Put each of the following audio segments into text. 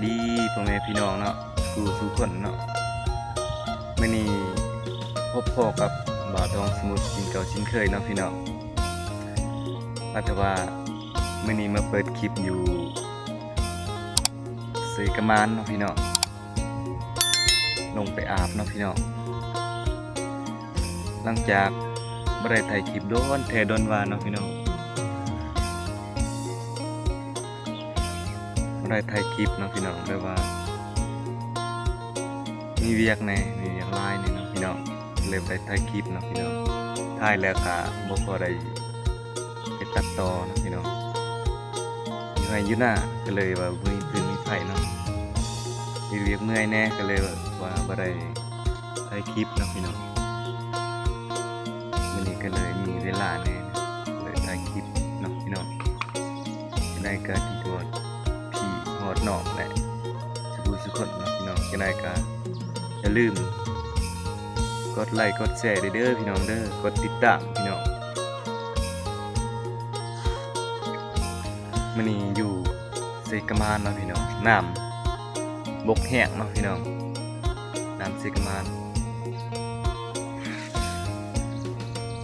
ດີພໍ່ແມ່ພີ່ນ້ອງເນາະ ສູ່ສູ່ຄົນເນາະ. ມື້ນີ້ພົບພໍ້ກັບບ່າວທອງສະໝຸດ ເຊັ່ນເກົ່າເຊັ່ນເຄີຍເນາະພີ່ນ້ອງ. ວ່າແຕ່ວ່າມື້ນີ້ມາເປີດຄລິບຢູ່ເຊກະມານເນາະພີ່ນ້ອງ. ລົງໄປອາບເນາະພີ່ນ້ອງ. ຫຼັງຈາກບໍ່ໄດ້ຖ່າຍຄລິບດົນແທ້ດົນວ່າເນາະພີ່ນ້ອງ. ບໍ່ໄດ້ຖ່າຍຄລິບເນາະພີ່ນ້ອງ ແບບວ່າມີວຽກແດ່ ມີວຽກຫຼາຍແດ່ເນາະພີ່ນ້ອງ. ເລີຍບໍ່ໄດ້ຖ່າຍຄລິບເນາະພີ່ນ້ອງ. ຖ່າຍແລ້ວກະບໍ່ພໍໄດ້ເຮັດຕັດຕໍ່ເນາະພີ່ນ້ອງ. ຢູ່ໄຮ່ຢູ່ນາກະເລີຍວ່າບໍ່ມີຟືນມີໄຟເນາະ. ເຮັດວຽກເມື່ອຍແດ່ກະເລີຍວ່າບໍ່ໄດ້ຖ່າຍຄລິບເນາະພີ່ນ້ອງ. ມື້ນີ້ກະເລີຍມີເວລາແດ່ ເລີຍຖ່າຍຄລິບເນາະພີ່ນ້ອງ. ຈັ່ງໃດກະຊິໂທດພີ່ຮອດນ້ອງແຫຼະ ສູ່ຜູ້ສູ່ຄົນເນາະພີ່ນ້ອງ. ຈັ່ງໃດກະຢ່າລືມກົດໄລກົດແຊເດີພີ່ນ້ອງເດີ ກົດຕິດຕາມພີ່ນ້ອງ. ມື້ນີ້ຢູ່ເຊກະມານເນາະພີ່ນ້ອງ. ນ້ຳບົກແຫ້ງເນາະພີ່ນ້ອງ. ນ້ຳເຊກະມານ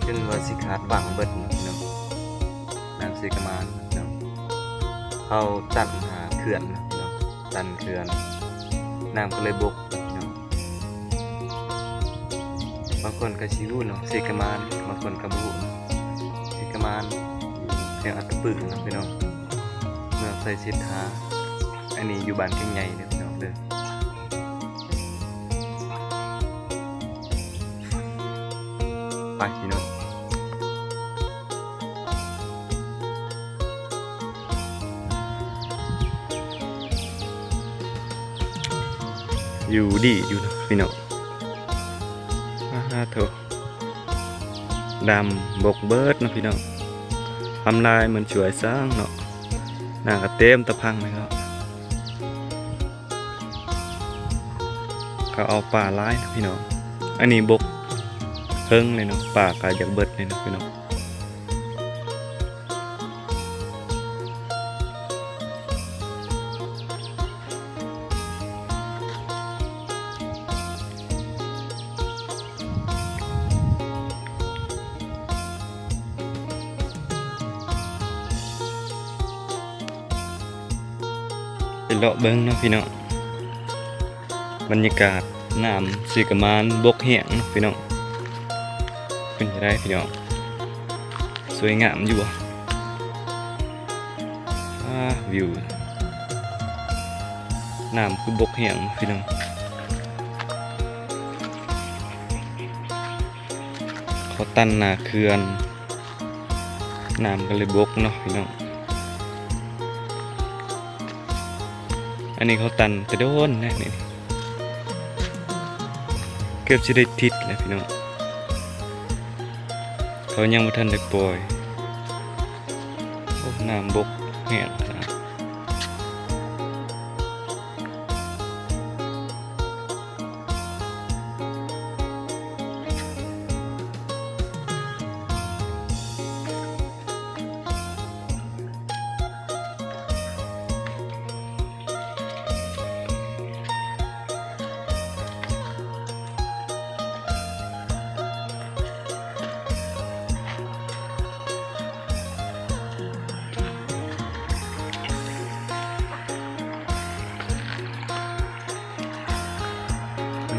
ຈົນວ່າຊິຂາດວັງເບິດເນາະພີ່ນ້ອງ. ນ້ຳເຊກະມານເນາະ ເຂົາຕັນຫາເຂື່ອນເນາະພີ່ນ້ອງ. ຕັນເຂື່ອນ ນ້ຳກະເລີຍບົກເນາະ. ບາງຄົນກະຊິຮູ້ເນາະ ເຊກະມານ ບາງຄົນກະບໍ່ຮູ້ເນາະ. ເຊກະມານຢູ່ແຂວງອັດຕະປືເນາະພີ່ນ້ອງ ເມືອງໄຊເສດຖາ. ອັນນີ້ຢູ່ບ້ານແກ້ງໃຫຍ່ເດີພີ່ນ້ອງເດີ. ໄປພີ່ນ້ອງ. ຢູ່ດີຢູ່ເນາະພີ່ນ້ອງ. ອາໂທ້ ດຳບົກເບິດເນາະພີ່ນ້ອງ. ທຳລາຍມັນຊ່ວຍສ້າງເນາະ. ນ້ຳກະເຕັມຕະພັງເລີຍເນາະ. ເຂົາເອົາປາຫຼາຍເນາະພີ່ນ້ອງ. ອັນນີ້ບົກເຖິງເລີຍເນາະ. ປາກະຢາກເບິດເລີຍເນາະພີ່ນ້ອງ. ໄປເລາະເບິ່ງເນາະພີ່ນ້ອງ. ບັນຍາກາດນ້ຳເຊກະມານບົກແຫ້ງເນາະພີ່ນ້ອງ. ເປັນຈັ່ງໃດພີ່ນ້ອງ ສວຍງາມຢູ່ບໍ່? ອາ ວິວ ນ້ຳຄືບົກແຫ້ງພີ່ນ້ອງ. ເຂົາຕັນໜ້າເຂື່ອນ ນ້ຳກະເລີຍບົກເນາະພີ່ນ້ອງ. ອັນນີ້ເຂົາຕັນແຕ່ດົນແລ້ວນີ້ ເກືອບຊິໄດ້ທິດແລ້ວພີ່ນ້ອງ. ເຂົາຍັງບໍ່ທັນໄດ້ປ່ອຍ. ໂອ້ ນ້ຳບົກແຫ້ງຂະໜາດ.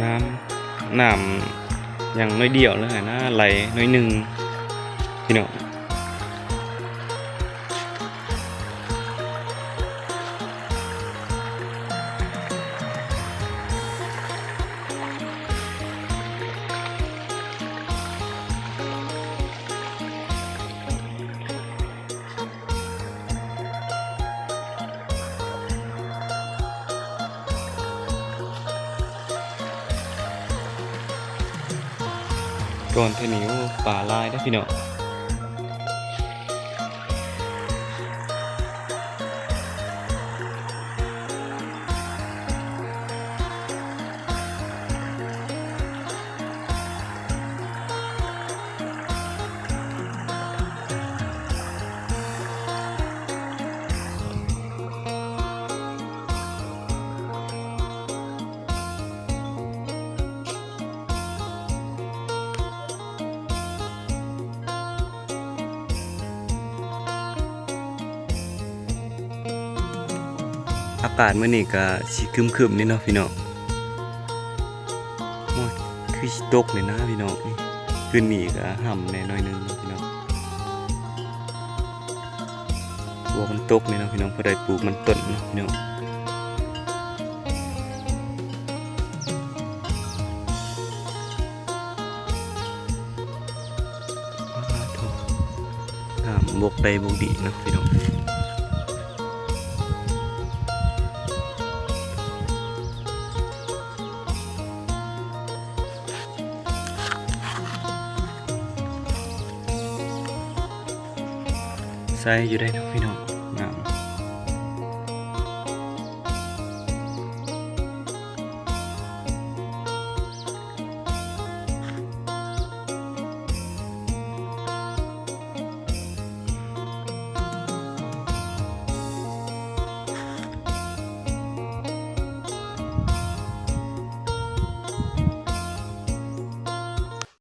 ນ້ຳ ນ້ຳຍັງໜ້ອຍດຽວເລີຍຫັ້ນນະ ໄຫຼໜ້ອຍໜຶ່ງພີ່ນ້ອງ. ກ່ອນເທື່ອນີ້ ໂອ້ ປາຫຼາຍເດ້ພີ່ນ້ອງ. ເ ອາກາດມື້ນີ້ກະຊິຄຶມໆນີ້ເນາະພີ່ນ້ອງ. ໂອ້ຍ ຄືຊິຕົກນີ້ນະພີ່ນ້ອງ. ຄືນນີ້ກະຮ່ຳແດ່ໜ້ອຍໜຶ່ງເນາະພີ່ນ້ອງ. ວ່າມັນຕົກນີ້ເນາະພີ່ນ້ອງ, ພໍໄດ້ປູກມັນຕົ້ນເນາະພີ່ນ້ອງ. ອ້າໂທ້ ນ້ຳບົກໄດ້ບົກດີເນາະພີ່ນ້ອງ. ໃສ່ຢູ່ໄດ໋ເນາະພີ່ນ້ອງ.